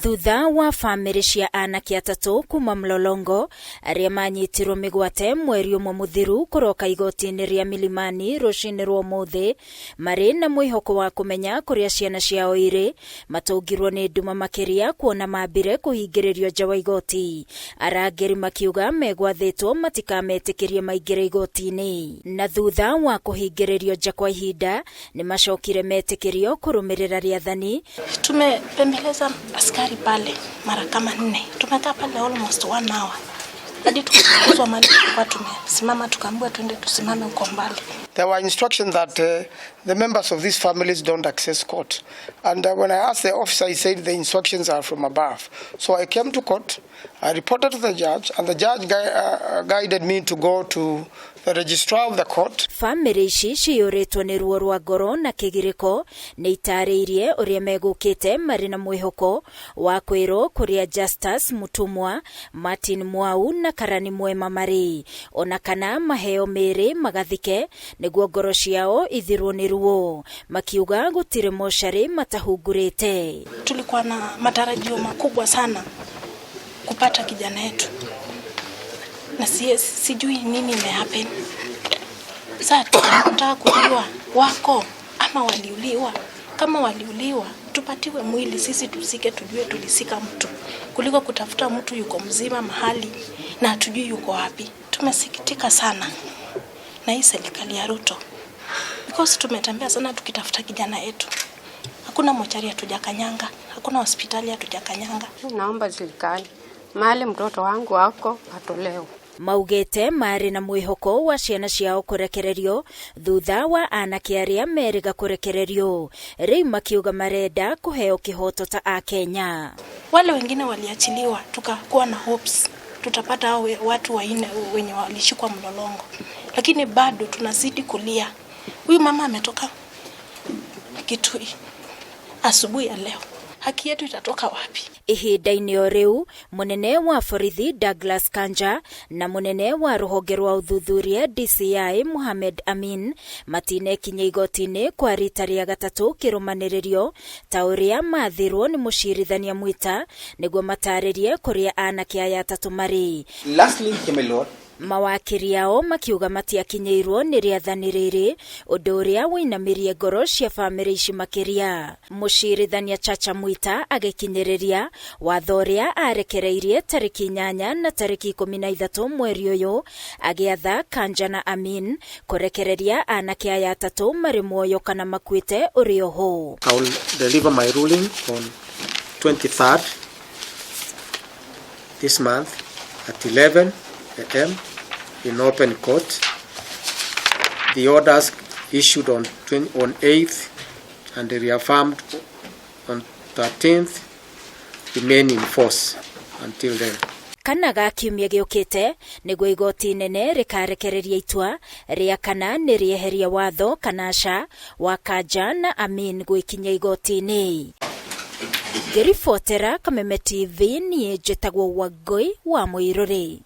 Thutha wa bamĩrĩ cia anake atatũ kuma Mlolongo arĩa manyitirwo mĩgwate mweri ũmwe mũthiru kũroka igoti-inĩ rĩa Milimani rũcinĩ rwa ũmũthĩ marĩ na mwĩhoko wa kũmenya kũrĩa ciana ciao irĩ, matũngirwo nĩ nduma makĩria kuona mambire kũhingĩrĩrio nja wa igoti. Arangĩri makiuga megwathĩtwo matikametĩkĩrie maingĩre igoti-inĩ. Na thutha wa kũhingĩrĩrio nja kwa ihinda, nĩ macokire metĩkĩrio kũrũmĩrĩra rĩathani. Tumepembeleza askari pale mara kama nne, tumekaa pale almost one hour hadi tukafukuzwa mahali tulikuwa tumesimama, tukaambiwa tuende tusimame huko mbali. There were instructions that the members of these families don't access court. And when I asked the officer, he said the instructions are from above. So I came to court, I reported to the judge, and the judge guided me to go to the registrar of the court. Bamĩrĩ ici ciyũrĩtwo nĩ ruo rwa ngoro na kĩgirĩko nĩ itarĩirie ũrĩa megũkĩte marĩ na mwĩhoko wa kwĩrwo kũrĩa Justus Mutumwa, Martin Mwau na Karani Mwema marĩ, ona kana maheo mĩĩrĩ magathike nĩguo ngoro ciao ithirwo nĩ ruo, makiuga gũtirĩ mocarĩ matahungurĩte. Tulikuwa na matarajio makubwa sana kupata kijana yetu na sijui nini imehappen. Sasa tunataka kujua wako ama waliuliwa. Kama waliuliwa, tupatiwe mwili sisi tuzike, tujue tulizika mtu, kuliko kutafuta mtu yuko mzima mahali na hatujui yuko wapi. Tumesikitika sana na hii serikali ya Ruto because tumetembea sana tukitafuta kijana yetu. Hakuna mochari hatujakanyanga, hakuna hospitali hatujakanyanga. Naomba serikali mahali mtoto wangu wako atolewe. Maugĩte marĩ na mwĩhoko wa ciana ciao kũrekererio thutha wa anake arĩa merĩga kũrekererio. Rĩu makiuga marenda kũheo kĩhoto ta Akenya. Wale wengine waliachiliwa, tukakuwa na hopes tutapata hao watu wanne wenye walishikwa Mlolongo, lakini bado tunazidi kulia. Huyu mama ametoka Kitui asubuhi ya leo, haki yetu itatoka wapi? Ihinda-inĩ o rĩu, mũnene wa borithi Douglas Kanja na mũnene wa rũhonge rwa ũthuthuria DCI Mohamed Amin matinekinya igoti-inĩ kwa rita rĩa gatatũ kĩrũmanĩrĩrio ta ũrĩa mathirwo nĩ mũcirithania Mwita nĩguo matarĩrie kũrĩa anake aya atatũ marĩ. Lastly, my lord, Mawakiri ao makiuga matiakinyĩirwo nĩ rĩathani rĩrĩ, ũndũ ũrĩa wũinamirie ngoro cia bamĩrĩ ici makĩria. Mũcirithania Chacha Mwita agĩkinyĩrĩria watho ũrĩa arekereirie tarĩki 8 na tarĩki 13 mweri ũyũ, agĩatha Kanja na Amin kũrekereria anake aya atatũ marĩ muoyo kana makuĩte ũrĩ oho. I will deliver my ruling on 23rd this month at 11 a.m. in open court. The orders issued on 8th and reaffirmed on 13th remain in force until then. Kana ga kiumia gĩũkĩte nĩguo igoti inene rĩkarekereria itua rĩa kana nĩ rĩeheria watho kana aca wa Kanja na Amin gwĩkinyia igoti-inĩ. Ngĩribotera Kameme TV, niĩ njĩtagwo Wangũi wa Mũirũrĩ.